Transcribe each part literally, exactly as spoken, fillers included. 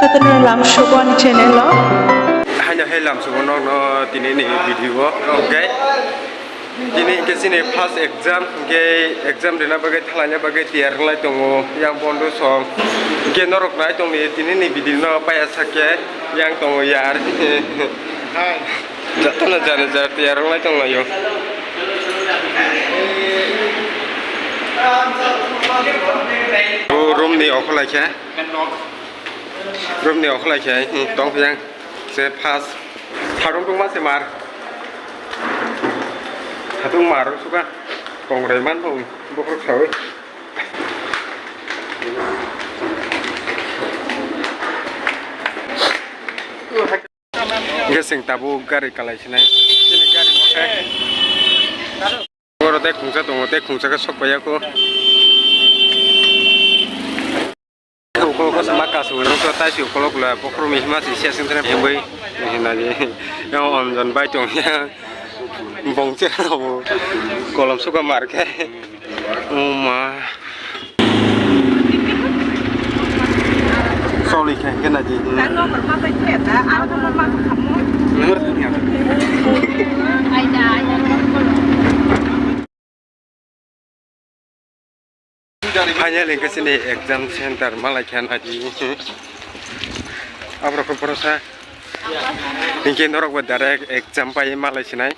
Jotono lamsogo ani channel o. Haino hai lamsogo nokno tini ni video o. Okay. Tini hingke chini first exam, hingke exam rina bagwi, thalaina bagwi tiyar wng lai tongo, yang bondo song. Hingke norok nai tongni tini ni video no paya sakhe yang tongo yar. Jotono jani jar tiyar wng lai tong lai o. O room ni okolai khe. Room ni okolai khe, hmm, tong phiyang se first. Tharung tungma se mar. Tharung mar suka. Kongrai man thong bokrok sawi. Hingke chwng tabuk gari kalai sinai. Chini gari motor. Oro tei khungsa tongo, tei khungsa khe sok paiya kho. Ukolok se ma kasu, noksa taisi ukolok le, bokhorok ni hima se sia sing tene himbai, hina di, yang Anjan bai tong ya, bongche rabo, kolom suka mar khe, o ma. Soli khe, kena di. Final hingke chini exam center malai khe naidi. Aborok khe borosa hingke norok bo direct exam pai malai sinai.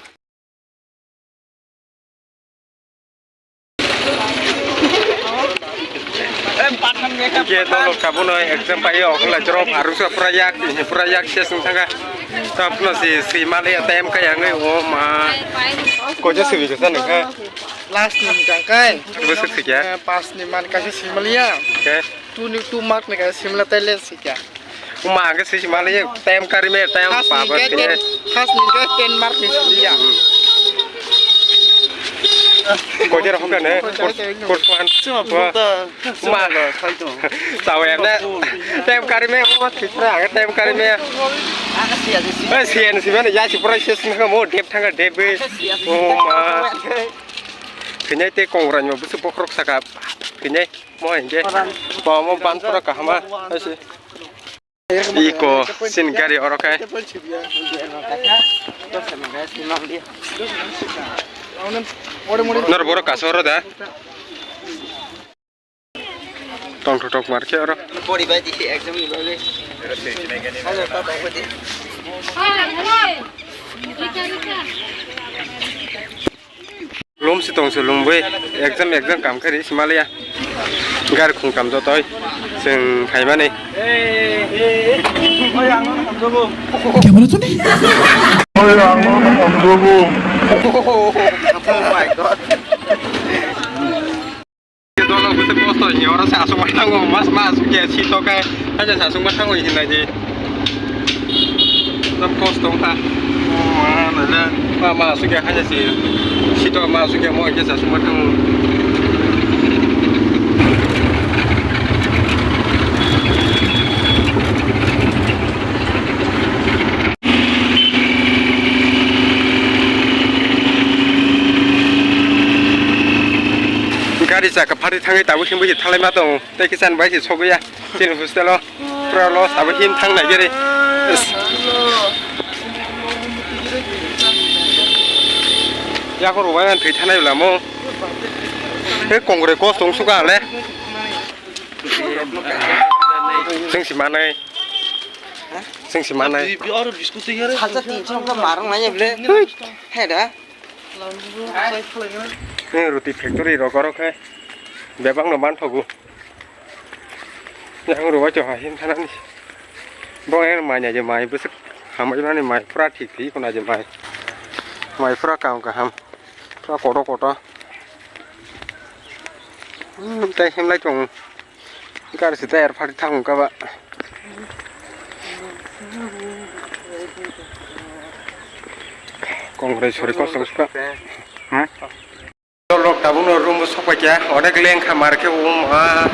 Hingke norok tabuk no exam pai o, okolai chorok arung sa pura yak, pura yak ses wng thangkha. Tabuk no si, si malai time kaya wngwi o ma. Kocha simi khe sa nangkha. Last ni hwnkha khe. Bwswk sikya? Eh, pass ni man kaisa simaliya. Okay. Two ni two mark ni kaisa simla tai le sikya. Uma ang khe sisi mali time kari me time. Pass ni papa ke khe. Ten, pass ni ke ten mark ni simaliya. Hmm. Kojer hokane, kurs, kurs one. Cuma buta. Uma. Cuma saito. Sawe ne. Time kari me, uma sitra, time kari me. Aga siya, siya. Eh, siya, siya, ya si pura siya, siya, mo dep thanga dep be. Siya, siya. Uma. Khinai tei kongrai no bwswk bokhorok saka. Khinai mo hingke. Mo, mo ban pura kahama. Asi. Iko sin gari oro kai. Nor boro kasoro da. Tong thok thok mar khe oro. Pori bai di exam ni bagwi. Lum si tong se lum bai exam exam kam khe ri si maliya. Gar khung kam jotoi chwng phaimani. Camera to ni. Oh my God. Dolo bwswk kosto ni oro se aswk ma thango, mas ma aswk ya si to khe, haja se aswk ma thango hinwi nai di. Dam kosto wngkha. O ma, nai le. Ma, ma aswk ya haja se. Si to ma aswk ya mo khe se aswk ma thango. Gari chakha phari thangwi tabuk himwi se thalai ma tongo. Tei kisa ni bai se sogwi ya chini hostel o. Pura loss abo him thang nai gari. Yakho rwbai ang thwi thanai lamo. He kongre kos tong suka le. Chwng si manai. Chwng si manai. Salsa tinso wngkha marwng nai ble. He da. Ni roti factory rok oro khe bebak no manthogo. Yang rwbai to hai hin thanani. Bo yang mai nai je mai bwswk hamai mani mai pura thik thik khona je mai. Mai pura kam kaham. Pura koto koto. Hmm, tei himlai tongo. Gari se tayar phari thang kaba. Kongrai sori kosong suka. Ha? Lok tabuk no room bo sok pai kha, onek lengkha mar khe bo wng ma.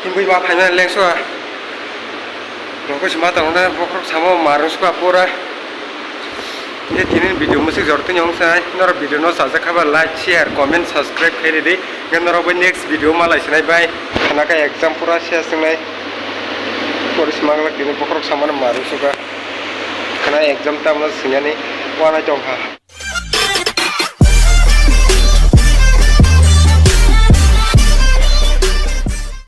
Himwi ma phaina lengso. Rokoi se ma tong na bokhorok samo mar wng suka pura. Hingke tini video mwswk jor twi wng sai. Norok video no chajak kha ba like, share, comment, subscribe khai ridi. Hingke norok bai next video malai sinai bai. Khana khe exam pura ses wngnai. Pore se Manglak tini bokhorok samano maru suka. Khna exam tamno sinani wanai tongkha.